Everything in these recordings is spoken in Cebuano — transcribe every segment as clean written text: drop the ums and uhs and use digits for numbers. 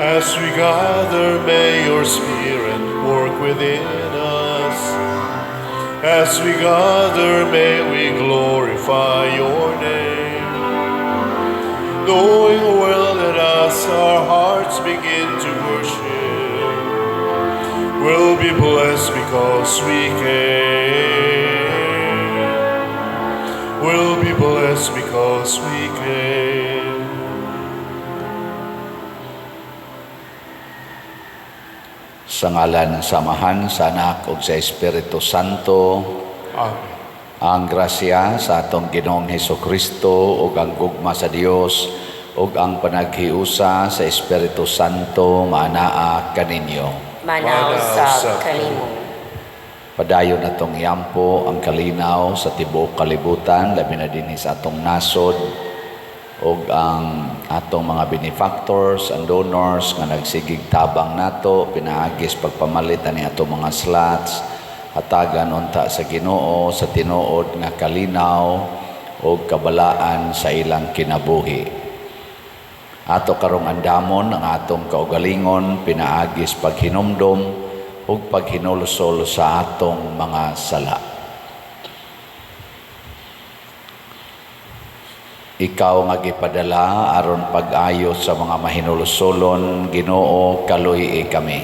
As we gather, may your Spirit work within us. As we gather, may we glorify your name. Knowing well that as our hearts begin to worship, we'll be blessed because we came. We'll be blessed because we came. Sa ngalan ng Samahan, sa Anak ug sa Espiritu Santo. Amen. Ang grasya sa atong Ginoong Hesus Kristo ug ang gugma sa Dios ug ang panaghiusa sa Espiritu Santo maanaa kaninyo. Manaw sa kanimo. Padayon natong iampo ang kalinaw sa tibuok kalibutan, labi na dinhi sa atong nasod ug ang atong mga benefactors and donors nga nagsigig tabang nato pinaagis pagpamalit ani atong mga slots. Hatagan unta sa Ginoo sa tinuod nga kalinaw ug kabalaan sa ilang kinabuhi. Ato karong andamon ang atong kaugalingon pinaagis paghinumdom ug paghinulsol sa atong mga sala. Ikaw nga gipadala aron pag-ayo sa mga mahinulsolon, Ginoo, kaluy-i kami.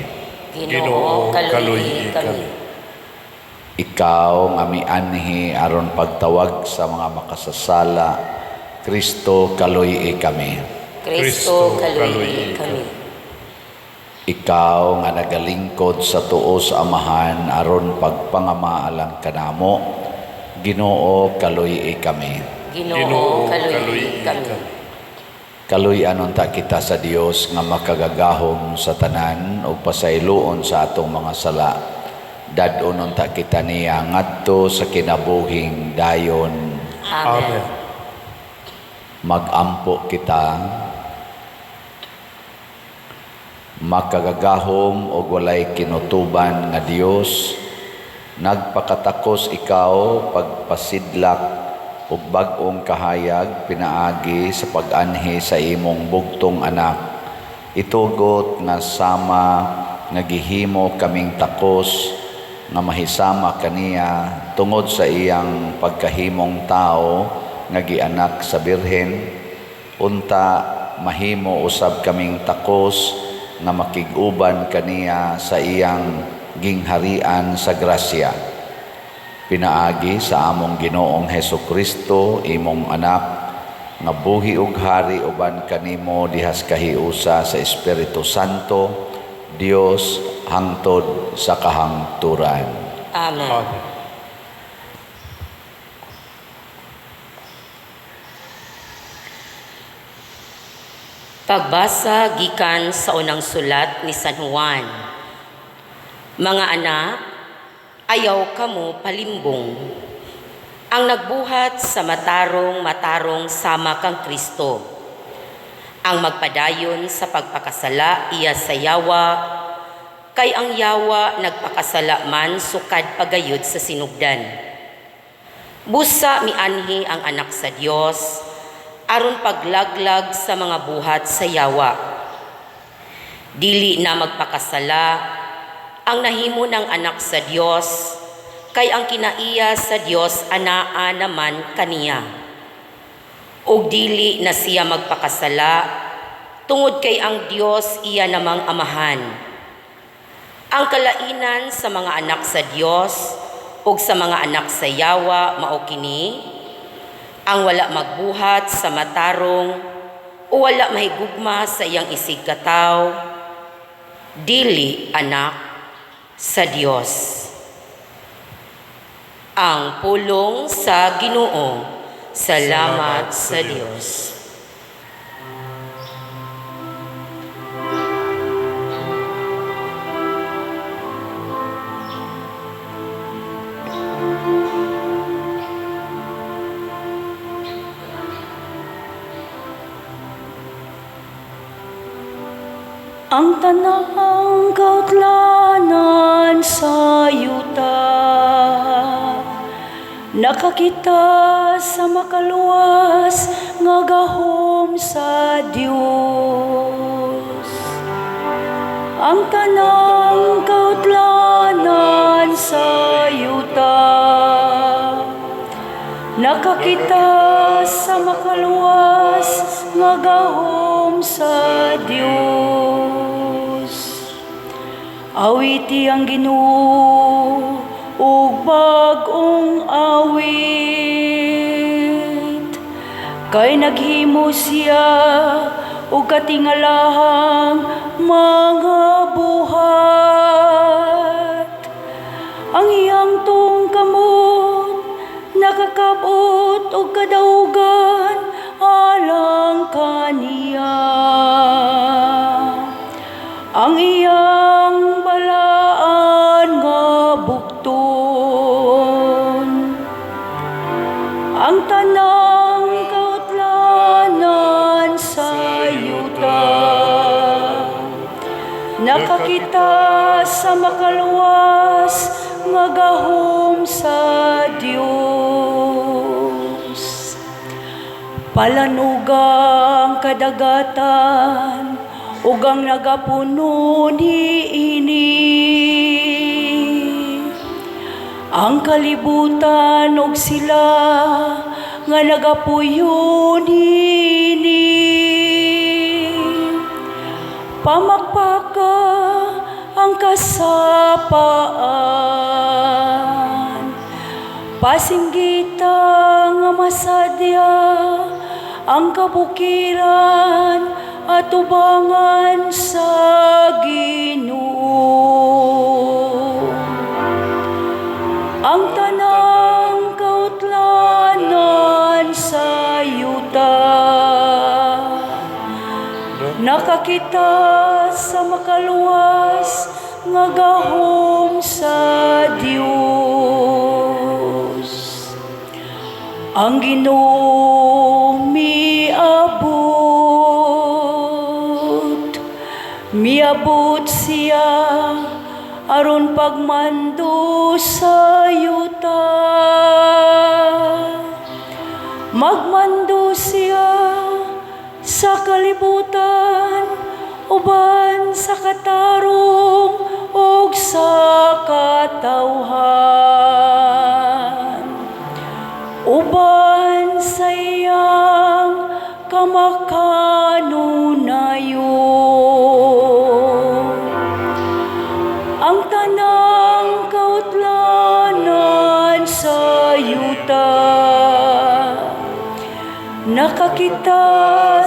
Ginoo, kaluy-i kami. Ikaw nga mianhi aron pagtawag sa mga makasasala, Kristo, kaluy-i kami. Kristo, kaluy-i kami. Ikaw nga nagalingkod sa tuo sa Amahan aron pagpangamaalang kanamo, Ginoo, kaluy-i kami. Ginoo, kaluy-i kami. Kaluy-an unta kita sa Dios nga makagagahom sa tanan ug pasayloon sa atong mga sala. Dad-on unta kita niya ngadto sa kinabuhing dayon. Amen. Amen. Magampo kita. Makagagahom og walay kinutuban nga Dios, nagpakatakos ikaw pagpasidlak ug bag-ong kahayag pinaagi sa pag-anhi sa imong bugtong anak. Itugot nga sama nga gihimo kaming takos nga mahisama kaniya tungod sa iyang pagkahimong tao nga gianak sa birhen, unta mahimo usab kaming takos nga makig-uban kaniya sa iyang gingharian sa grasya. Pinaagi sa among Ginoong Hesus Kristo, imong anak, nga buhi ug hari uban kanimo dihas kahiusa sa Espiritu Santo, Dios hangtod sa kahangturan. Amen. Amen. Pagbasa gikan sa unang sulat ni San Juan. Mga anak, ayaw kamo palimbong. Ang nagbuhat sa matarong matarong sama kang Kristo. Ang magpadayon sa pagpakasala iya sa yawa, kay ang yawa nagpakasala man sukad pagayod sa sinugdan. Busa mianhi ang anak sa Dios, aron paglaglag sa mga buhat sa yawa. Dili na magpakasala ang nahimo ng anak sa Dios, kay ang kinaiya sa Dios anaa naman kaniya. Ug dili na siya magpakasala, tungod kay ang Dios iya namang amahan. Ang kalainan sa mga anak sa Dios ug sa mga anak sa yawa mao kini, ang wala magbuhat sa matarong o wala mahigugma sa iyang isigkatawo, dili anak sa Dios. Ang pulong sa Ginoo. Salamat sa Dios. Ang tanang kautlanan sa yuta nakakita sa makaluwas nga gahom sa Dios. Ang tanang kautlanan sa yuta. Nakakita sa makaluwas nga gahom sa Dios. Awiti ang Ginoo ug bag-ong awit. Kay naghimo siya og katingalahang mga buhat. Ang iyang tuong kamot nakakab-ot og kadaugan alang kaniya. Ang iyang balaan nga bukton. Ang tanang kautlanan sa yuta. Nakakita sa makaluwas nga gahom sa Dios. Palanuga ang kadagatan ug ang nagapuno niini. Ang kalibutan ug sila nga nagapuyo niini. Pamakpaka ang kasapaan. Pasinggita nga masadya ang kabukiran atubangan sa Ginoo. Ang tanang kautlanan sa yuta nakakita sa makaluwas nga gahom sa Dios. Ang Ginoo miabot, miabot siya aron pagmando sa yuta. Magmando siya sa kalibutan uban sa katarong ug sa katawhan, uban sa iyang kamakanunayon. Ang tanang kautlanan sa yuta nakakita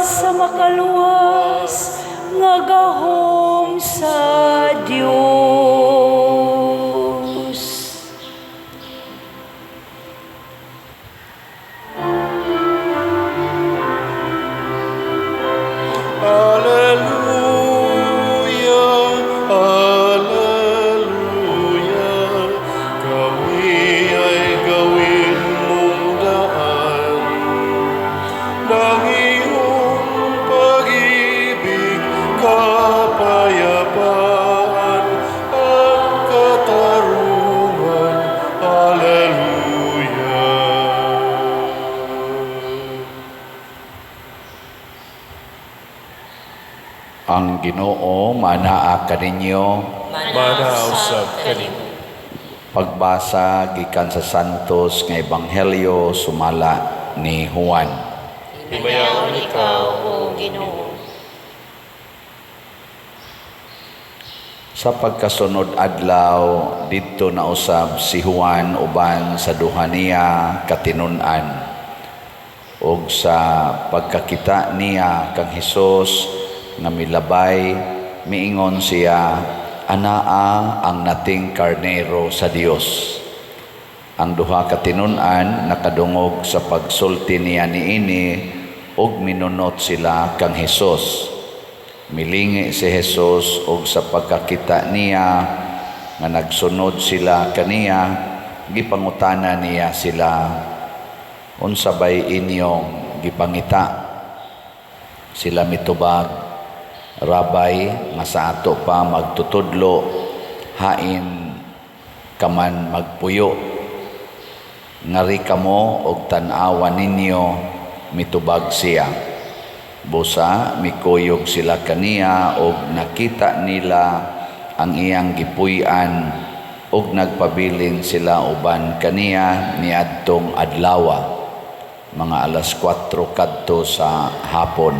sa makaluwas nga gahom sa Dios. Alleluia, Alleluia, kami ay gawin mong daan ng iyong pag-ibig, kapayapaan at katarungan. Alleluia. Ang Ginoo manaa kaninyo. Manausap kanimo. Pagbasa gikan sa Santos nga Ebanghelyo sumala ni Juan. Himayaon ikaw, O Ginoo. Sa pagkasunod adlaw didto na usab si Juan uban sa duha niya katinun-an. Ug sa pagkakita niya kang Hesus nga milabay, miingon siya, anaa ang nating karnero sa Dios. Ang duha ka tinun-an nakadungog sa pagsulti niya niini ug minunot sila kang Hesus. Milingi si Hesus og sa pagkakita niya nga nagsunod sila kaniya, gipangutana niya sila, unsa bay inyong gipangita? Sila mitubag, Rabay, nga sa ato pa magtutudlo, hain ka man magpuyo. Ngari kamo og tan-awa ninyo, mitubag siya. Busa mikuyog sila kaniya og nakita nila ang iyang gipuy-an ug nagpabilin sila uban kaniya niadtong adlawa, mga alas 4 kadto sa hapon.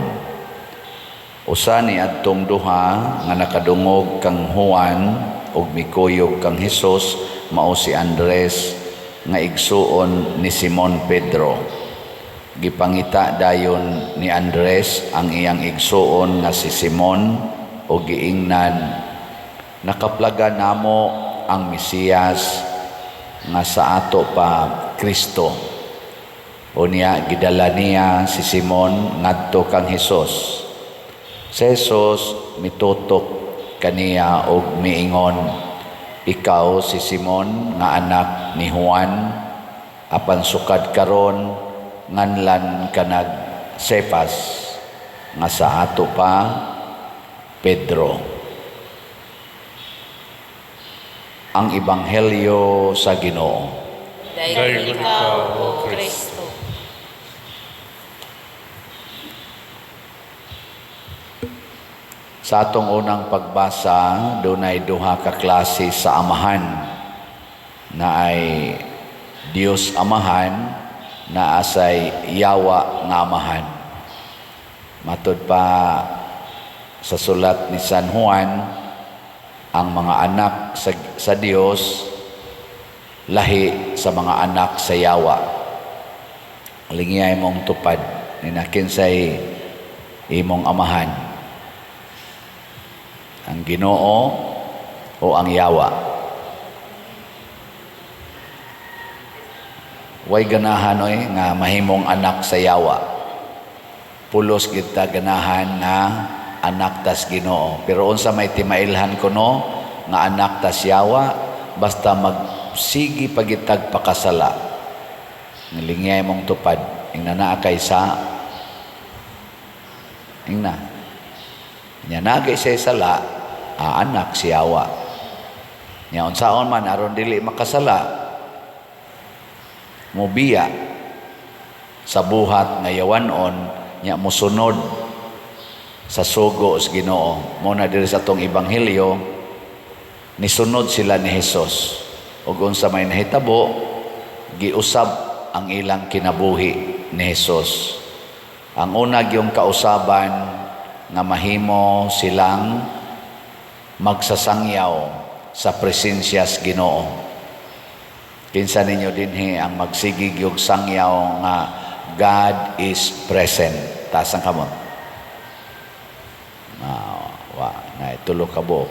Usa ni adtong duha nga nakadungog kang Juan ug mikuyog kang Hesus mao si Andres nga igsuon ni Simon Pedro. Gipangita dayon ni Andres ang iyang igsuon nga si Simon ug giingnan, "Nakaplaga namo ang Mesiyas," nga sa ato pa Kristo. Unya gidala niya si Simon ngadto kang Hesus. Si Jesus mitutok kaniya og miingon, "Ikaw si Simon nga anak ni Juan, apan sukad karon nganlan ka nag Cephas," nga sa ato pa Pedro. Ang Ebanghelyo sa Ginoo. Dayon ikaw, O Kristo. Sa atong unang pagbasa, dunay duha ka klase sa amahan, na ay Dios Amahan, na asay yawa nga amahan. Matud pa sa sulat ni San Juan, ang mga anak sa Dios lahi sa mga anak sa yawa. Lingiyay mong tupad ni nakinsay imong amahan, ang Ginoo o ang yawa. Way ganahan oy nga mahimong anak sa yawa. Pulos kita ganahan nga anak tas Ginoo. Pero unsa may timailhan kuno nga anak tas yawa, basta magsigi pagitag pakasala. Nilingiyay mong tupad, ingna naa kay sa ingna. Nya nagay say sala, anak si yawa. Nya unsaon man aron dili makasala, mubiya sa buhat nga yawanon, nya musunod sa sugo sa Ginoo. Mo na diri sa atong ebanghelyo, nisunod sila ni Hesus. Ug unsa may nahitabo, giusab ang ilang kinabuhi ni Hesus. Ang una gyung kausaban nga mahimo silang magsasangyaw sa presensya sa Ginoo. Kinsa ninyo dinhi ang magsigig yung sangyaw nga God is present? Taas ang kamot. Wa, na tulo ka buok.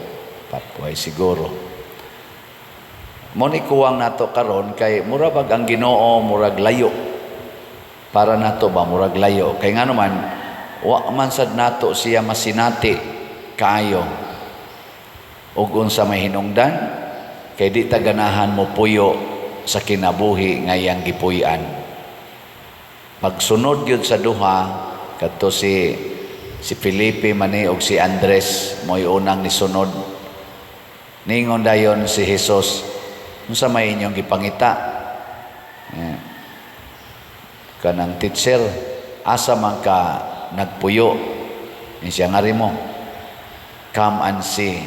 Patway siguro. Mo ni kuwang nato karon kay mura bag ang Ginoo murag layo. Para nato ba murag layo? Kay ngano man wa man sad nato siya masinati kaayo. Ug unsa may hinungdan kay di ta ganahan mo puyo sa kinabuhi nga iyang gipuy-an. Pagsunod gyud sa duha kadto si Felipe man og si Andres mo'y unang nisunod. Ningon dayon si Hesus, unsa may inyong gipangita? Kanang teacher, asa man ka nagpuyo? Ni siya ngari mo, come and see.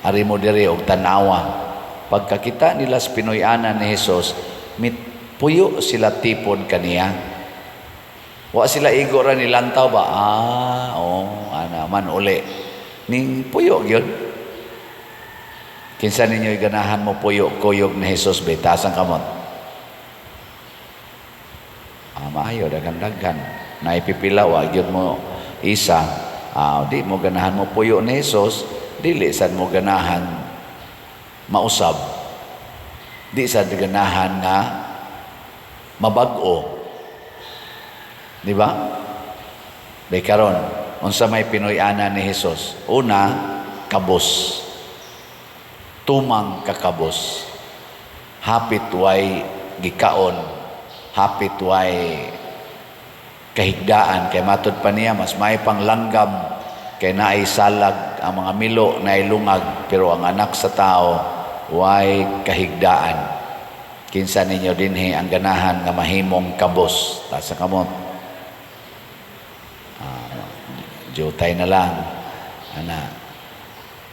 Ari mo diri og tan-awa. Pagkakita nila sa Pinoy-anan ni Hesus, mitpuyo sila tipon kaniya. Wa sila igo ra nilantaw ba? Oh, ana man uli. Ning puyo gyud. Kinsa ninyo ganahan mo puyo kuyog ni Hesus be? Taas ang kamot. Maayo daghan-daghan. Naipipila wa gyud mo isa. Di mo ganahan mo puyo ni Hesus, dili sad mo ganahan mausab. Di sad ganahan nga mabag-o. Di ba? Bay karon, unsa may Pinoy-ana ni Hesus? Una, kabos. Tumang kakabos. Hapit way gikaon, hapit way kahigdaan. Kay matud pa niya, mas may panglanggam kay naay salag ang mga milo, naay lungag, pero ang anak sa tao way kahigdaan. Kinsa ninyo dinhi ang ganahan nga mahimong kabos? Taas ang kamot. Jutay na lang. Ana.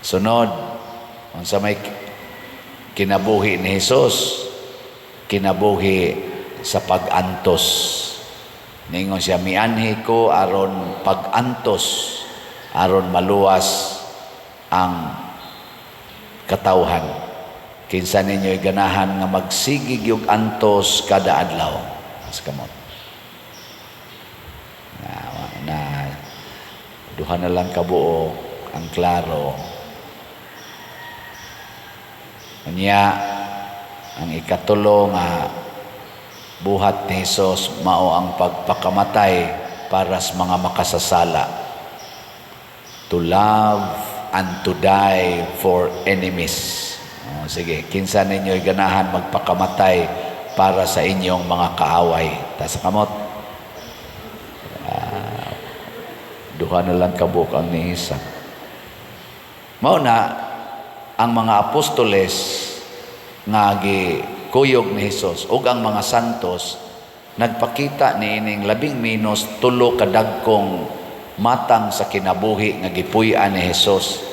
Sunod, unsa may kinabuhi ni Hesus? Kinabuhi sa pag-antos. Ningon siya, "Mianhi ko aron pag-antos, aron maluwas ang katawhan." Kinsa ninyo'y ganahan nga magsigig yung antos kada adlaw? Taas kamot. Na duha na lang kabuok ang klaro. Unya, ang ikatulo nga buhat ni Hesus mao ang pagpakamatay para sa mga makasasala. To love and to die for enemies. Oh, sige, kinsa ninyo'y ganahan magpakamatay para sa inyong mga kaaway? Taas kamot. Duha na lang kabuok ang niisa. Mao na ang mga apostoles nga gikuyog ni Hesus ug ang mga santos nagpakita niining labing menos tulo ka dagkong matang sa kinabuhi nga gipuy-an ni Hesus.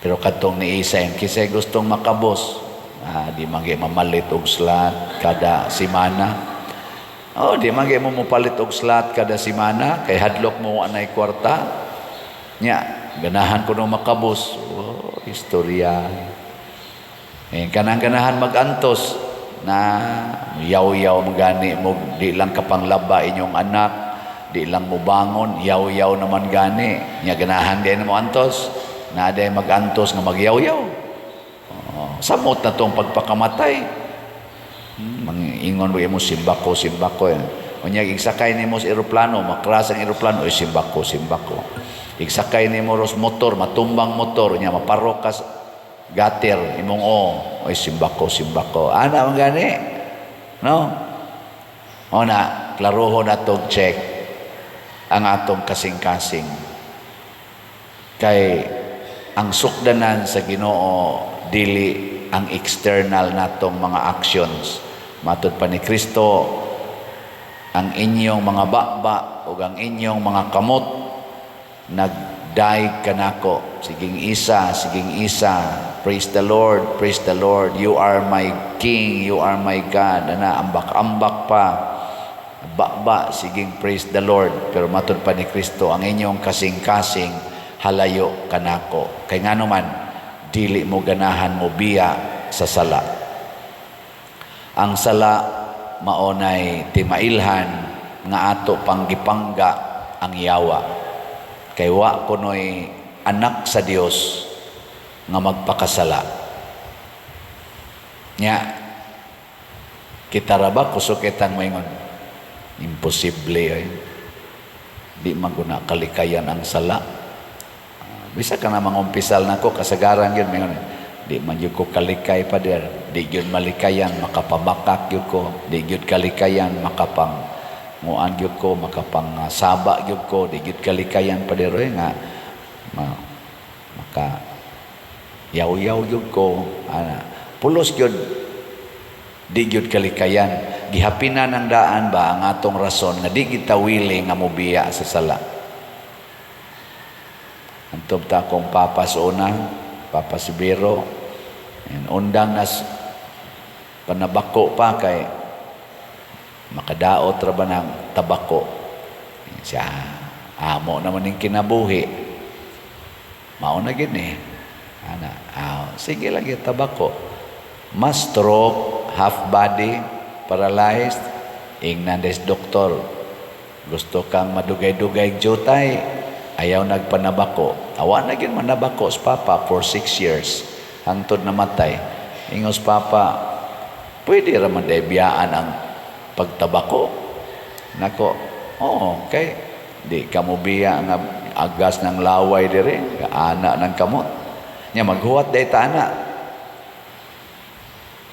Pero kadtong niisa, kinsay gustong makabos? Di man gyud mamalit og slot kada semana. Oh, di man gyud mo mopalit og slot kada semana kay hadlok mo anay kwarta. Nya, ganahan ko no makabos. Oh, istorya. Eh, kanang ganahan magantos na yaw-yaw mo gani mo, di lang kapanglaba inyong anak, di lang mo bangon, yaw-yaw naman gani. Nya ganahan di na mo antos, na day magantos nga magyaw-yaw. Oh, samot na tong pagpakamatay. Mangingon mo mo simbako, simbako. Eh. Unya igsakay nimo sa eroplano, makras ang eroplano, oy simbako, simbako. Igsakay nimo ros motor, matumbang motor, unya maparok ka sa gutter, imong o, oy simbako, simbako. Ana man gani. No? O na, klarohon na tong check ang atong kasing-kasing. Kay ang sukdanan sa Ginoo dili ang external natong mga actions. Matud pa ni Kristo, ang inyong mga baba ug ang inyong mga kamot nagdayeg kanako. Siging isa, siging isa. Praise the Lord, praise the Lord. You are my King, you are my God. Ana, ambak-ambak pa. Baba, siging praise the Lord. Pero matud pa ni Kristo, ang inyong kasing-kasing halayo kanako. Kay ngano man, dili mo ganahan mo biya sa sala. Ang sala maonay timailhan nga ato panggipangga ang yawa. Kay wa kunoy anak sa Dios nga magpakasala. Nya kita ra ba kusog kitang maingon, "Imposible ay di man ko na kalikayan ang sala"? Bisa ka na mangumpisal nako, kasagaran gyud maingon, "Di man gyud ko kalikay, pader, di gyud malikayan, makapamakak gyud ko, di gyud kalikayan, makapang nguan gyud ko, makapang saba gyud ko, di gyud kalikayan, pader, oy, nga maka yaw-yaw gyud ko." Ana, pulos gyud di gyud kalikayan. Gihapinan ang daan ba ang atong rason nga di kita willing nga mobiya sa sala. Antob ta akong papa sa una, Papa Sibiro, and undang nas panabako pa kay makadaot ra ba ng tabako siya, amo naman ning kinabuhi, mao na gid ni ana. Ah, sige lang yung tabako, mas stroke, half body paralyzed. Ingnan des doktor, "Gusto kang madugay-dugay jutay, ayaw nagpanabako." Awa na gyud manabako sa papa for 6 years hangtod namatay. Ingos papa, "Pwede ra man day biyaan ang pagtabako nako." "Oo, kay di ka mo biya nga agas ng laway dire, ana ng kamot." Nya maghuwat day ta ana,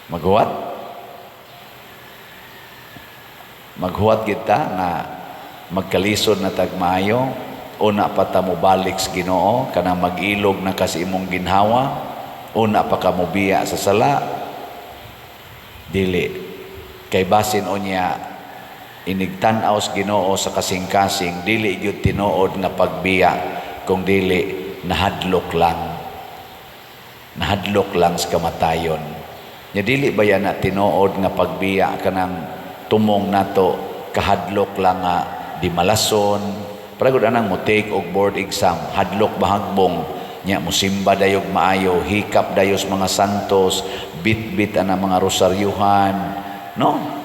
maghuwat, maghuwat kita nga magkalisod na tag maayo, una pa ta mobalik sa Ginoo, kanang mag-ilog na kasi imong ginhawa, una pa ka mobiya sa sala. Dili kay basin unya Inigtan-aw sa Ginoo sa kasing-kasing, dili gyud tinuod nga pagbiya, kung dili nahadlok lang. Nahadlok lang sa kamatayon. Nya dili ba yan na tinuod nga pagbiya, kanang tumong nato kahadlok lang nga di malason? Paragod anang mo take og board exam, hadlok bahagbong, nya musimba dayog maayo, hikap dayos mga santos, bit-bit ana mga rosaryuhan, no?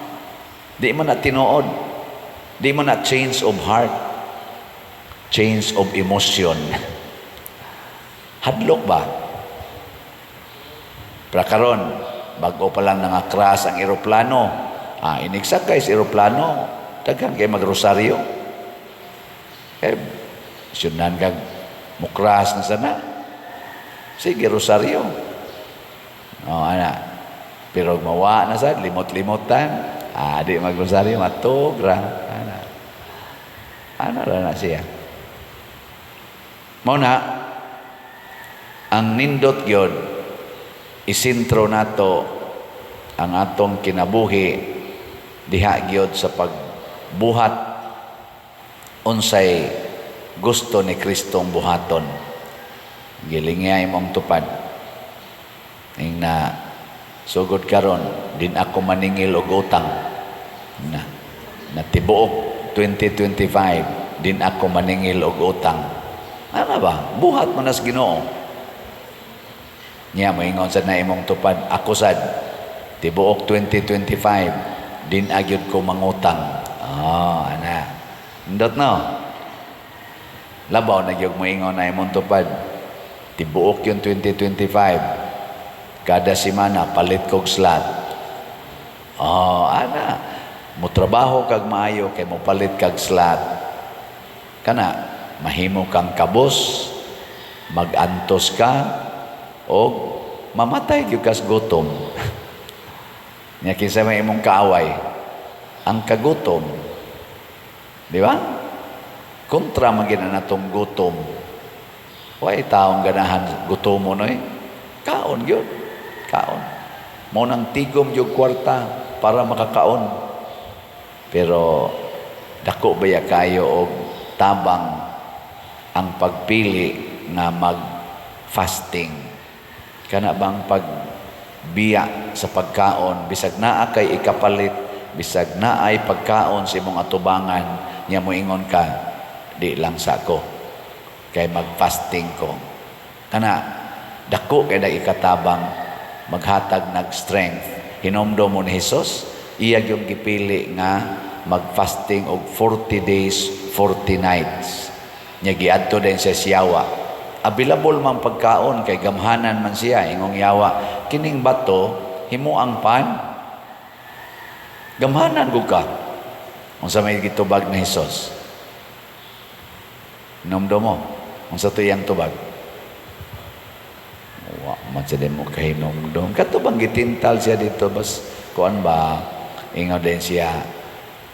Di man na tinuod, di man na change of heart, change of emotion. Hadlok ba? Pero karon, bago pa lang nanga-crash ang eroplano, inigsakay sa eroplano, daghan kay magrosaryo. Eh, syunan kag mo-crash na sana. Sige, rosaryo. Oh, ana. Pero mawa na sad, limot-limotan. Di magrosaryo, matug ra. Ana. Ana ra na siya. Mao na, ang nindot gyud isentro nato ang atong kinabuhi diha gyud sa pagbuhat unsay gusto ni Kristong buhaton. Gilingya imong tupad. Ing na sugod karon, din ako maningil og utang. Na na tibuok 2025, din ako maningil og utang. Ano ba? Buhat mo nas Ginoo. Nya moingon sad na imong tupad, ako sad tibuok 2025, din agyod ko mangutang. Ah, ana. Indot, no? Labaw na gyud moingon na imong tupad. Tibuok yung 2025. Kada semana palit kog slot. Oh, ana. Mo trabaho kag maayo kay mo palit kag slot. Kana mahimo kang kabos, magantos ka og mamatay gyud kas gutom. Nya kinsa may imong kaaway? Ang kagutom. Di ba? Kontra man gyud na natong gutom. Way taong ganahan gutomo, no, eh. Kaon gyud. Kaon. Mao nang tigom gyud kwarta para makakaon. Pero dako baya kayo og tabang ang pagpili nga mag-fasting? Kana bang pagbiya sa pagkaon, bisag naa kay ikapalit, bisag naay pagkaon sa imong atubangan, nya moingon ka, "Di lang sa ako kay mag-fasting ko." Kana dako kay da ikatabang, maghatag nag strength. Hinomdom mo ni Jesus, iya yung gipili nga mag-fasting og 40 days, 40 nights. Nya giadto din sa siyawa. Available man pagkaon kay gamhanan man siya. Ingong yawa, "Kining bato himuang pan. Gamhanan gud ka." Unsa may gitubag ni Hesus? Nomdo mo unsa to iyang tubag? Wa man sa mo kahinomdom. Kato bang gitintal siya dito, bas kuan ba, ingon din siya,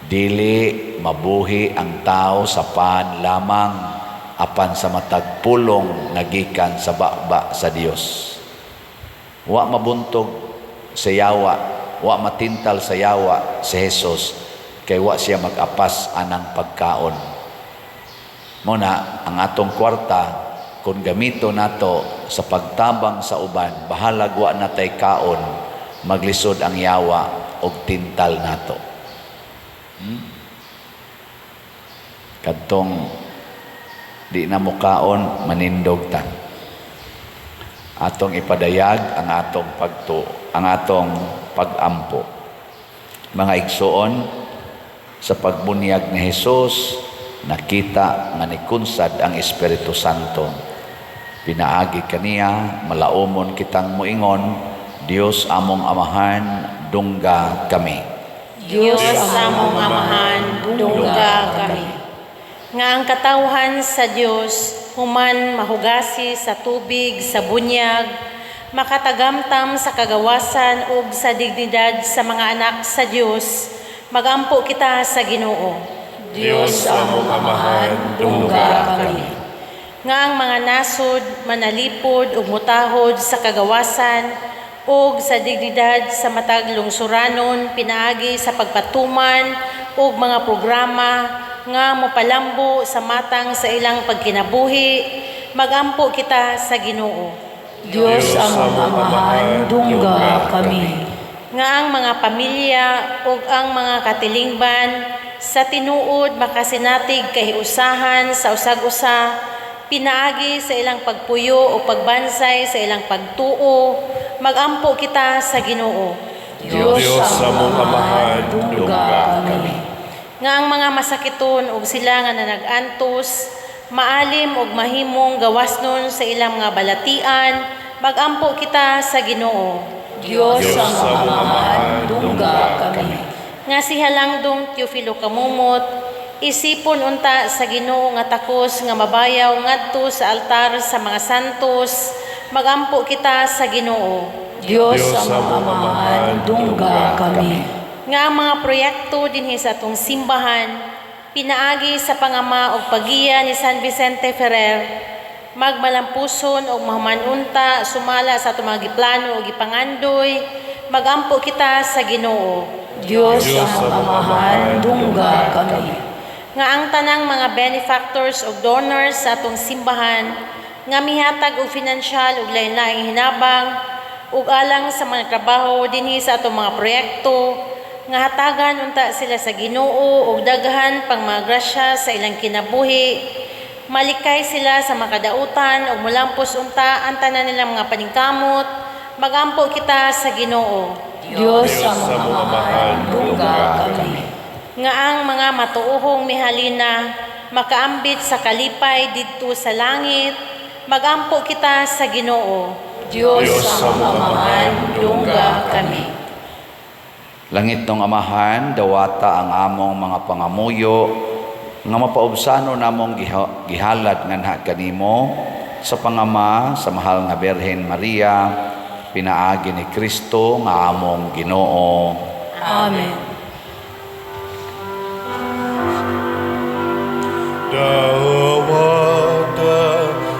"Dili mabuhi ang tao sa pan lamang, apan sa matag pulong nga gikan sa baba sa Dios." Wa mabuntog sa yawa, wa matintal sa yawa si Jesus kay wa siya mag-apas anang pagkaon. Muna ang atong kwarta, kung gamito nato sa pagtabang sa uban, bahalag wa natay kaon, maglisod ang yawa og tintal nato. Kadtong di na mukaon, manindog ta. Atong ipadayag ang atong pagtu ang atong pagampo. Mga igsoon, sa pagbunyag ni Jesus, nakita nga nikunsad ang Espiritu Santo. Pinaagi kaniya, malaumon kitang muingon, "Dios among Amahan, dungga kami." Diyos among Amahan, dungga kami. Nga ang katawhan sa Dios human mahugasi sa tubig sa bunyag, makatagamtam sa kagawasan ug sa dignidad sa mga anak sa Dios, magampo kita sa Ginoo. Diyos among Amahan, dungga kami. Nga ang mga nasod manalipod ug mutahod sa kagawasan ug sa dignidad sa matag lungsuranon pinaagi sa pagpatuman ug mga programa nga mopalambo sa matang sa ilang pagkinabuhi, magampo kita sa Ginoo. Dios among Amahan, dungga kami. Nga ang mga pamilya ug ang mga katilingban sa tinuod makasinati og kahiusahan sa usag-usa pinaagi sa ilang pagpuyo o pagbansay sa ilang pagtuo, magampo kita sa Ginoo. Dios Dios among among Amahan, Amahan, dungga kami. Nga ang mga masakiton ug sila nga nanag-antos maalim ug mahimong gawasnon sa ilang mga balatian, magampo kita sa Ginoo. Dios Dios among among Amahan, Amahan, dungga kami. Nga si Halangdong Teofilo Camomot isipon unta sa Ginoo nga takos nga mabayaw ngadto sa altar sa mga santos, magampo kita sa Ginoo. Dios Dios among among Amahan, Amahan, dungga kami. Nga ang mga proyekto dinhi sa atong simbahan pinaagi sa pangama og paggiya ni San Vicente Ferrer magmalampuson og mahuman-unta sumala sa atong mga giplano ug gipangandoy, magampo kita sa Ginoo. Dios Dios among among Amahan, Amahan, dungga kami. Nga ang tanang mga benefactors ug donors sa atong simbahan nga mihatag og finansyal ug lain-laing hinabang ug alang sa mga trabaho dinhi sa atong mga proyekto, nga hatagan unta sila sa Ginoo og daghan pang mga grasya sa ilang kinabuhi, malikay sila sa makadautan ug molampos unta ang tanan nilang mga paningkamot, magampo kita sa Ginoo. Dios Dios among among Amahan, Amahan, dungga kami. Nga ang mga matuohong mihalina makaambit sa kalipay didto sa langit, magampo kita sa Ginoo. Dios Dios among among Amahan, Amahan, dungga kami. Langitnong Amahan, dawata ang among mga pangamuyo nga mapaubsano namong gihalad nganha kanimo sa pangama sa mahal nga Birhen Maria, pinaagi ni Kristo nga among Ginoo. Amen. Dawata,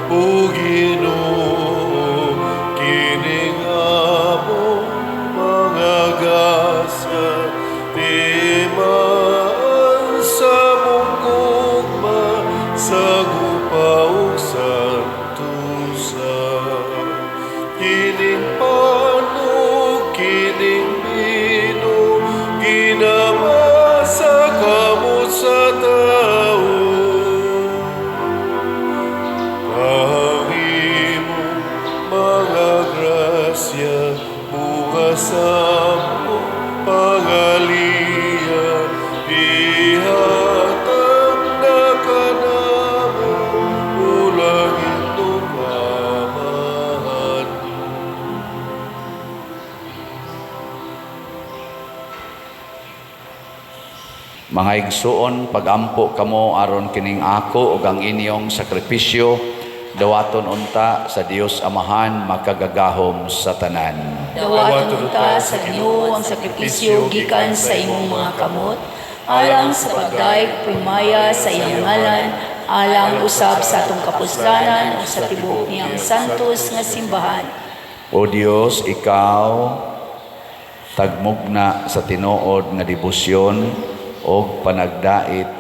o Ginoo, kining among mga gasa, timaan sa among gugma, sa gupa ug santusa. Kining pan ug kining bino, ginama sa kamot sa tawo. Ang imong mga grasya, bunga sa among pangaliya, ihatag na kanamo, o langitnong Amahan. Mga igsuon, pagampo kamo aron kining ako ug ang inyong sakripisyo dawaton unta sa Dios Amahan makagagahom sa tanan. Dawaton unta sa Ginoo ang sakripisyo gikan sa imong mga kamot, alang sa pagdayeg primaya sa iyang ngalan, alang usab sa atong kapuslanan ug sa tibuok niyang santos nga simbahan. O Dios, ikaw tagmugna sa tinuod nga debosyon og panagdait,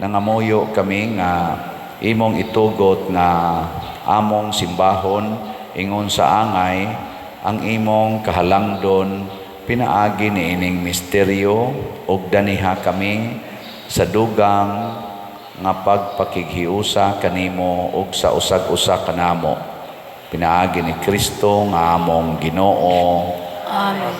nangamuyo kami nga imong itugot nga among simbahon ingon sa angay ang imong kahalangdon pinaagi niining misteryo, ug daniha kami sa dugang nga pagpakighiusa kanimo ug sa usag-usa kanamo, pinaagi ni Kristo nga among Ginoo. Amen.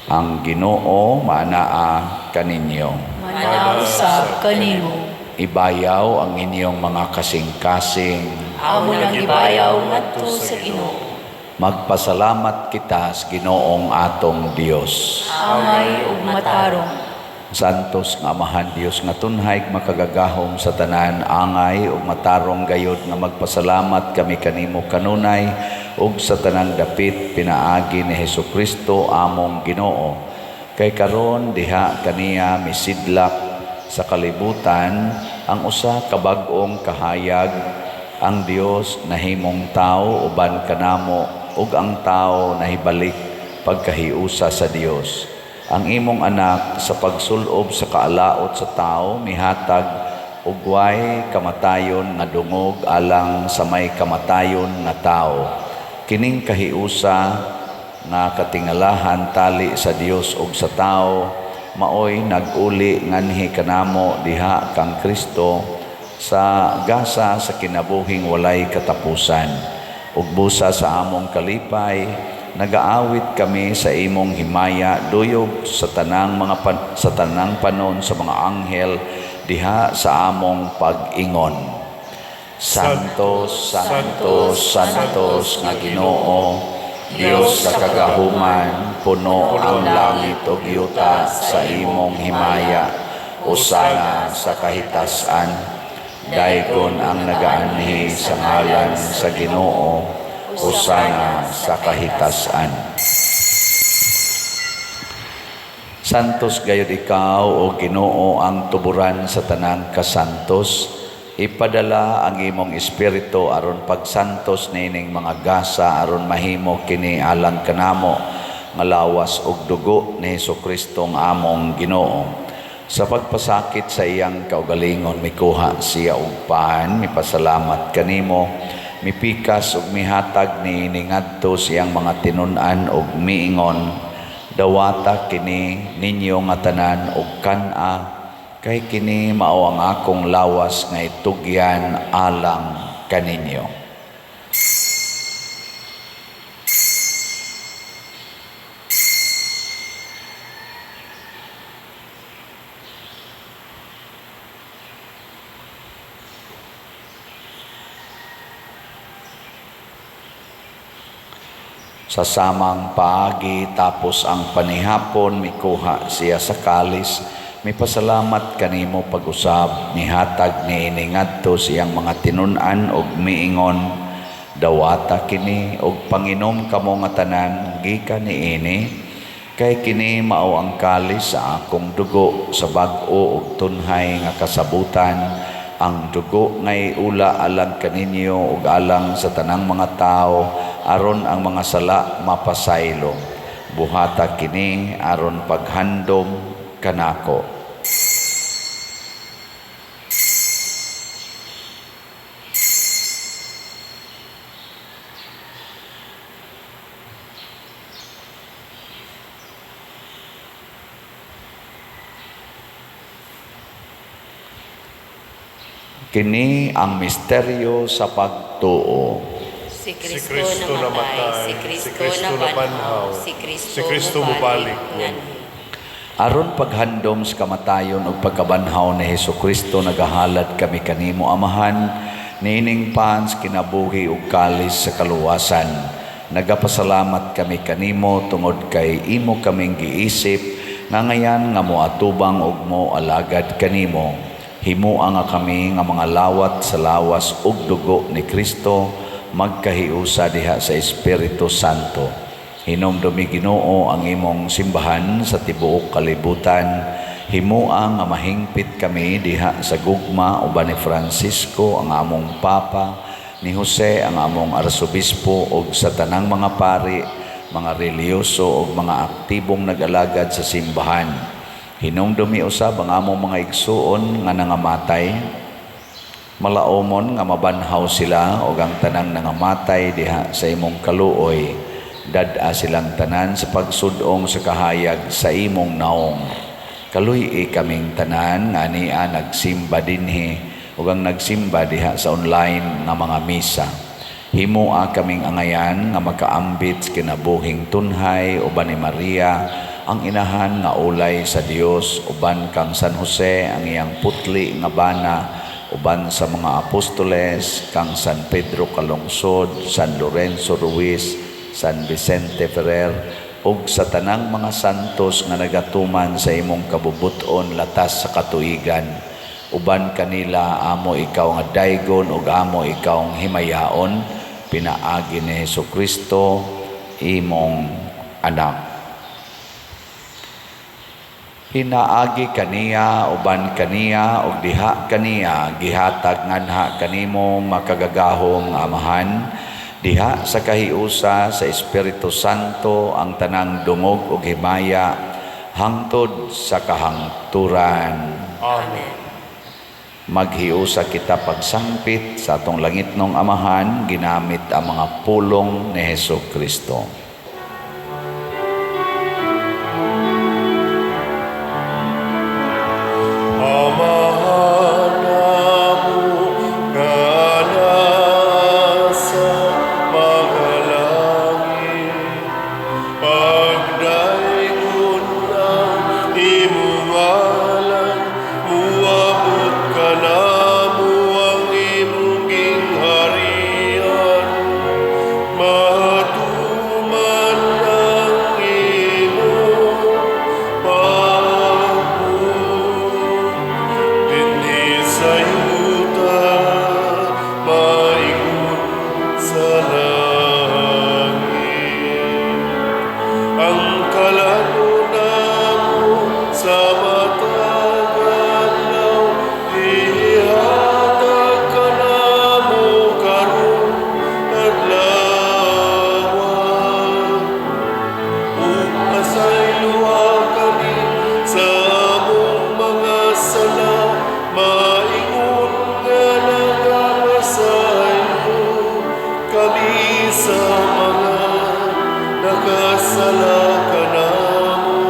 Ang Ginoo maanaa kaninyo. Manaa usab kanimo. Ibayaw ang inyong mga kasing-kasing. Amo nang gibayaw ngadto sa Ginoo. Magpasalamat kita sa Ginoong atong Dios. Angay ug matarong. Santos nga Amahan Dios nga tunhay makagagahom sa tanan, angay ug matarong gayod nga magpasalamat kami kanimo kanunay ug sa tanang dapit pinaagi ni Hesukristo among Ginoo. Kay karon diha kaniya misidlak sa kalibutan ang usa ka bag-ong kahayag, ang Dios nahimong tao uban kanamo ug ang tao nahibalik pagkahiusa sa Dios. Ang imong anak sa pagsulob sa kaalaot sa tao mihatag og way kamatayon nga dungog alang sa may kamatayon nga tao. Kining kahiusa nga katingalahan tali sa Dios ug sa tao maoy nag-uli nganhi kanamo diha kang Kristo sa gasa sa kinabuhing walay katapusan. Ug busa sa among kalipay, nagaawit kami sa imong himaya duyog sa tanang mga sa tanang panon sa mga anghel diha sa among pag-ingon. Santo, Santo, Santos nga Ginoo, Dios sa kagahuman, puno ang langit ug yuta sa imong himaya, usana sa kahitasan. Daygon ang nagaanhi sa ngalan sa Ginoo, usana sa kahitasan. Santos gayud ikaw o Ginoo, ang tuburan sa tanang kasantos. Ipadala ang imong espiritu aron pagsantos niining mga gasa aron mahimo kini alang kanamo nga lawas ug dugo ni Hesukristo nga among Ginoo. Sa pagpasakit sa iyang kaugalingon mikuha siya og pan, mipasalamat kanimo, mipikas ug mihatag niini ngadto sa iyang mga tinun-an ug miingon, "Dawata kini ninyo nga tanan ug kan-a, kay kini mao ang akong lawas nga itugyan alang kaninyo." Sa samang paagi tapos ang panihapon, mikuha siya sa kalis, mipasalamat kanimo pag-usab, mihatag niini ngadto sa iyang mga tinun-an ug miingon, "Dawata kini ug panginom kamo nga tanan gikan niini, kay kini mao ang kalis sa akong dugo sa bag-o ug tunhay nga kasabutan, ang dugo nga iula alang kaninyo ug alang sa tanang mga tawo aron ang mga sala mapasaylo. Buhata kini aron paghandom kanako." Kini ang misteryo sa pagtuo. Si Si Kristo, Kristo namatay, namatay, si Kristo nabanhaw, si si Kristo mubalik nganhi. Aron paghandom sa kamatayon ug pagkabanhaw ni Hesukristo, nagahalad kami kanimo, Amahan, niining pans kinabuhi ug kalis sa kaluwasan. Nagapasalamat kami kanimo tungod kay imo kaming giisip nga ngayan nga moatubang ug moalagad kanimo. Himoa nga kami nga mga lawat sa lawas ug dugo ni Kristo magkahiusa diha sa Espiritu Santo. Hinumdumi, Ginoo, ang imong simbahan sa tibuok kalibutan. Himoa nga mahingpit kami diha sa gugma uban ni Francisco ang among Papa, ni Jose ang among Arsobispo ug sa tanang mga pari, mga relihiyoso ug mga aktibong nag-alagad sa simbahan. Hinumdumi usab ang among mga igsuon nga nangamatay, malaomon nga mabanhaw sila ug ang tanang nangamatay diha sa imong kaluoy. Dad-a silang tanan sa pagsudong sa kahayag sa imong naong. Kaluy-i kaming tanan nga ania nagsimba dinhi ug ang nagsimba diha sa online nga mga misa. Himoa kaming angayan nga makaambit sa kinabuhing tunhay uban ni Maria ang inahan nga ulay sa Dios, uban kang San Jose ang iyang putli nga bana, uban sa mga apostoles, kang San Pedro Calungsod, San Lorenzo Ruiz, San Vicente Ferrer ug sa tanang mga santos nga nagatuman sa imong kabubuton latas sa katuigan. Uban kanila amo ikaw nga daygon ug amo ikaw ang himayaon pinaagi ni Hesukristo imong anak. Pinaagi kaniya, uban kaniya ug diha kaniya, gihatag nganha kanimo makagagahom nga Amahan diha sa kahiusa sa Espiritu Santo ang tanang dungog ug himaya hangtod sa kahangturan. Amen. Maghiusa kita pagsangpit sa atong langitnong Amahan ginamit ang mga pulong ni Hesus Kristo. Amahan namo nga naa sa mga langit, pagdaygon ang imong ngalan, muabot kanamo ang imong gingharian, matuman ang imong pagbuot dinhi sa yuta, maingon sa langit. Ang kalan-on namo sa matag adlaw, ihatag kanamo karong adlaw. Ug pasayloa kami sa among mga sala, maingon nga nagapasaylo kami sa mga nakasala kanamo.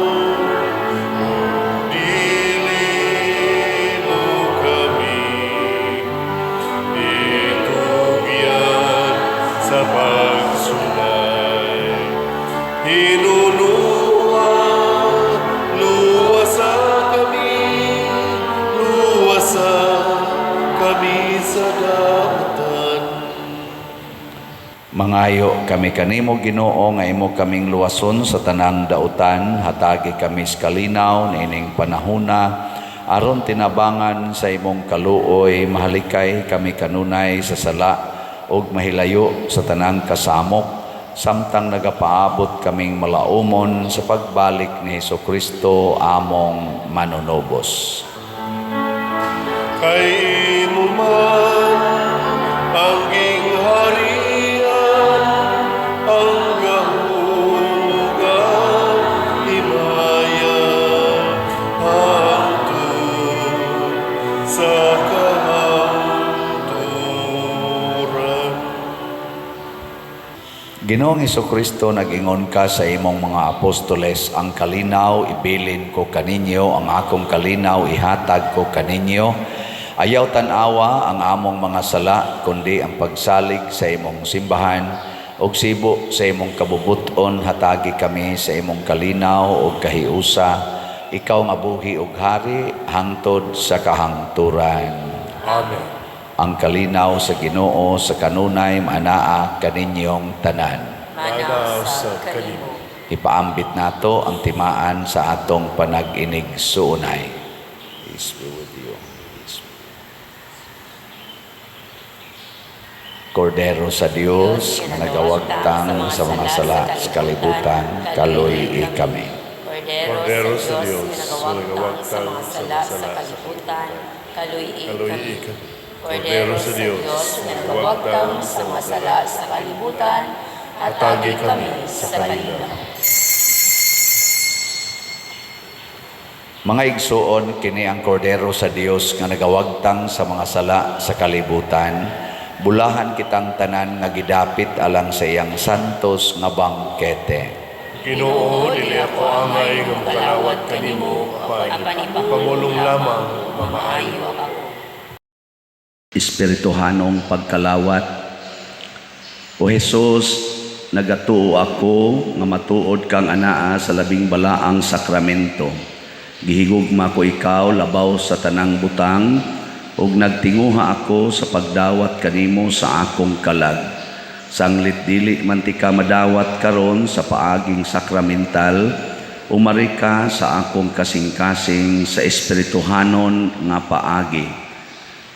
Dili mo kami itugyan sa pagsulay. Hinunua, luwasa kami, luwasa kami sa dautan. Mangayo kami kanimo, Ginoo, nga imo kaming luwason sa tanang dautan, hatagi kami sa kalinaw niining panahuna aron tinabangan sa imong kaluoy mahalikay kami kanunay sa sala ug mahilayo sa tanang kasamok samtang nagapaabot kaming malaumon sa pagbalik ni Hesukristo among manunubos. Kay imo man ang gingharian, ang gahom ug ang himaya, hangtod sa kahangturan. Ginoong Hesukristo, nag-ingon ka sa imong mga apostoles, "Ang kalinaw ibilin ko kaninyo, ang akong kalinaw ihatag ko kaninyo. Ayaw tan-awa ang among mga sala, kundi ang pagsalig sa imong simbahan, ug sibo sa imong kabubuton hatagi kami sa imong kalinaw ug kahiusa. Ikaw nga buhi ug hari hangtod sa kahangturan." Amen. Ang kalinaw sa Ginoo sa kanunay maanaa kaninyong tanan. Maanaa usab kanimo. Ipaambit nato ang timaan sa atong panag-inig-suunay. Peace be with you. Peace be. Kordero sa Dios nga nagawagtang sa mga sala sa kalibutan, kaluy-i kami. Kordero sa Dios nga nagawagtang sa mga sala sa kalibutan, kaluy-i Kaluy-i kami. Kami. Kordero sa Dios nga nagawagtang sa mga sala sa kalibutan, hatagi kami sa kalinaw. Mga igsuon, kini ang Kordero sa Dios nga nagawagtang sa mga sala sa kalibutan. Bulahan kitang tanan nga gidapit alang sa iyang santos nga bangkete. Ginoo, dili ako angay nga mokalawat kanimo, apan Apan ipamulong lamang, mamaayo ako. Espirituhanong pagkalawat. O Jesus, nagatuo ako nga matuod kang anaa sa labing balaang sakramento. Gihigugma ko ikaw labaw sa tanang butang ug nagtinguha ako sa pagdawat kanimo sa akong kalag. Sanglit dili man tika madawat karon sa paaging sakramental, umari ka sa akong kasing-kasing sa espirituhanon nga paagi.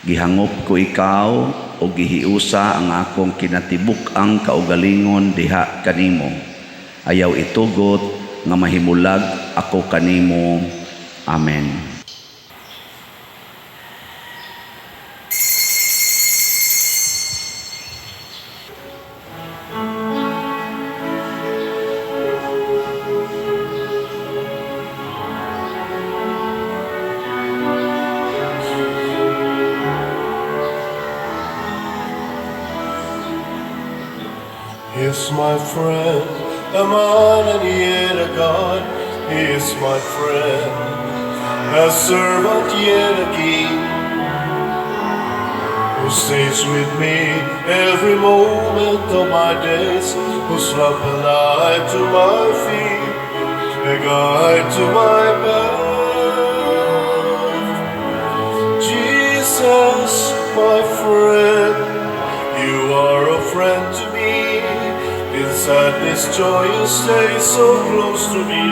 Gihangop ko ikaw o gihiusa ang akong kinatibuk-ang kaugalingon diha kanimo. Ayaw itugot nga mahimulag ako kanimo. Amen. He is my friend, a man and yet a God. He is my friend, a servant yet a king, who stays with me every moment of my days, whose lamp a light to my feet, a guide to my path. Jesus, my friend, you are a friend to me. In sadness, joy, you stay so close to me.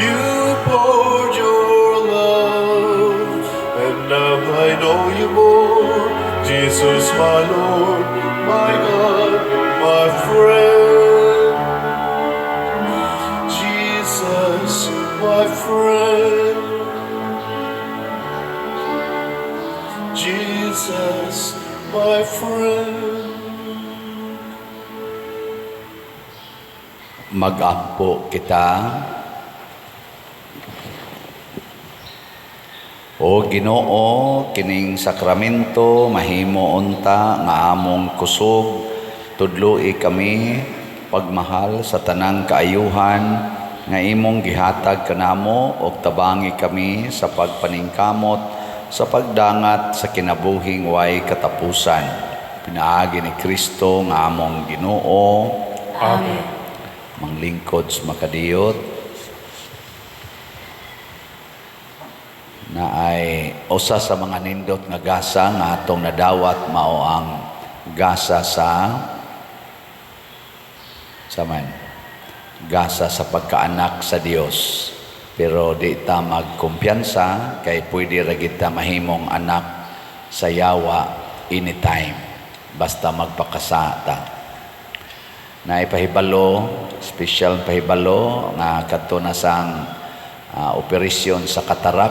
You poured your love, and now I know you more. Jesus, my Lord, my God, my friend. Jesus, my friend. Jesus, my friend. Mag-ampo kita. O Ginoo, kining sakramento mahimo unta nga among kusog, tudloi kami pagmahal sa tanang kaayuhan nga imong gihatag kanamo ug tabangi kami sa pagpaningkamot sa pagdangat sa kinabuhing way katapusan. Pinaagi ni Kristo nga among Ginoo. Amen. Manglingkod sa makadiyot na ay usa sa mga nindot nga gasa nga atong nadawat mao ang gasa sa saman gasa sa pagkaanak sa Dios. Pero di ta magkumpiyansa kay pwede ra gid ta mahimong anak sa yawa anytime basta magpakasa ta. Naipahibalo, special pahibalo nga kadto na sang operasyon sa katarak,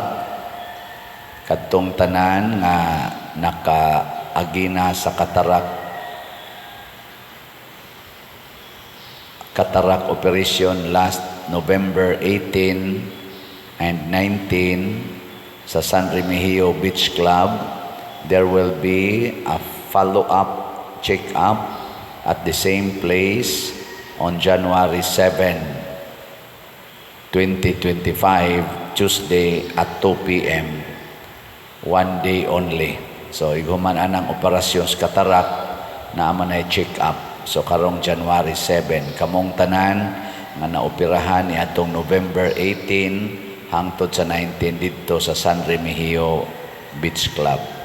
kadtong tanan nga nakaagi na sa katarak operation last November 18 and 19 sa San Remigio Beach Club, there will be a follow-up check-up at the same place on January 7, 2025, Tuesday at 2 p.m. 1 day only. So, iguman anang operasyon sa katarak na man ay check-up. So, karong January 7, kamong tanan nga naoperahan ni atong November 18 hangtod sa 19 didto sa San Remigio Beach Club.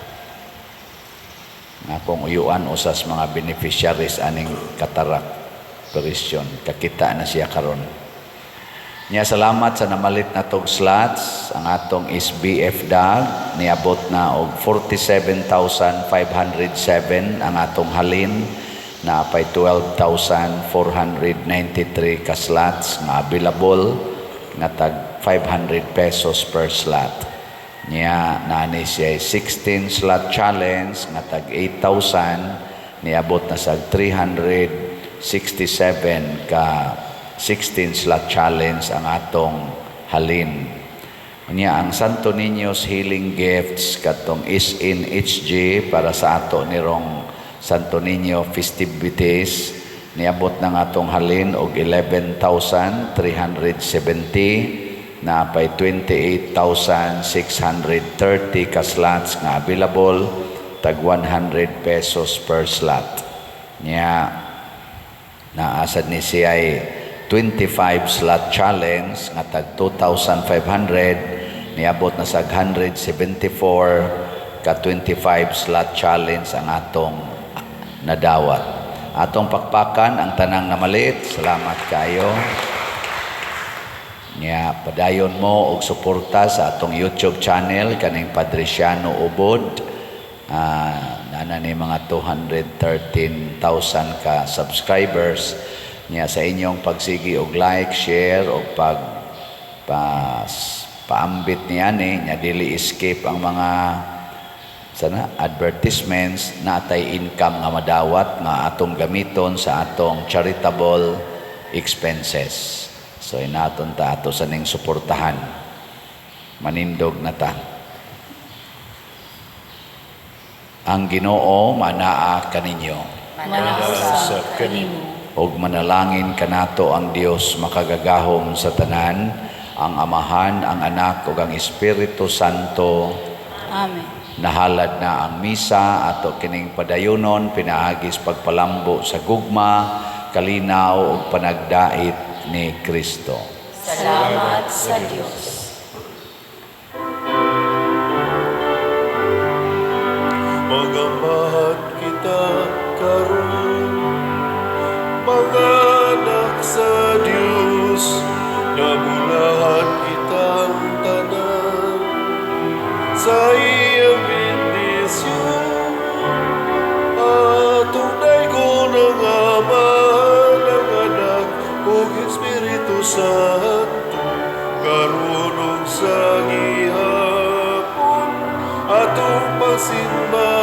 Nga kung uyuan usas mga beneficiaries aning katarak operation, kakita na siya karon. Nya salamat sa namalit na tog slots. Ang atong SBF dag niabot na og 47,507 ang atong halin, na pay 12,493 ka slots nga available nga tag 500 pesos per slot. Nya naani siya 16 slot challenge nga tag 8,000, niabot na sa 367 ka 16 slot challenge ang atong halin. Nya ang Santo Niño's Healing Gifts katong SNHG para sa ato nirong Santo Niño festivities, niabot na nga atong halin og 11,370, na pay 28,630 ka slots nga available tag 100 pesos per slot. Nya naasad ni siya ay 25 slot challenge nga tag 2,500, niabot na sa 174 ka 25 slot challenge ang atong nadawat. Atong pakpakan ang tanang namalit. Salamat kayo. Nya padayon mo og suporta sa atong YouTube channel kaning Padre Siano Ubod. Nana ni mga 213,000 ka subscribers. Nya sa inyong pagsigi og like, share og pag paambit niya ni nya dili escape ang mga sana advertisements, natay income nga madawat nga atong gamiton sa atong charitable expenses. So inaton ta ato sa ning suportahan. Manindog na ta. Ang Ginoo manaa kaninyo. Manaog usab kanimo. Og manalangin kanato ang Dios makagagahom sa tanan, ang Amahan, ang Anak ug ang Espiritu Santo. Amen. Nahalad na ang misa, ato kining padayunon pinaagi sa pagpalambo sa gugma, kalinaw ug panagdait ni Kristo. Salamat sa Dios. Mag-amahan kita karon, mga anak sa Dios, nabulahan kitang tanan sa iyang bendisyon. Atong daygon ang Ama, ang Anak, ug Espiritu Santo, karon ug sa gihapon, atong pagsimba.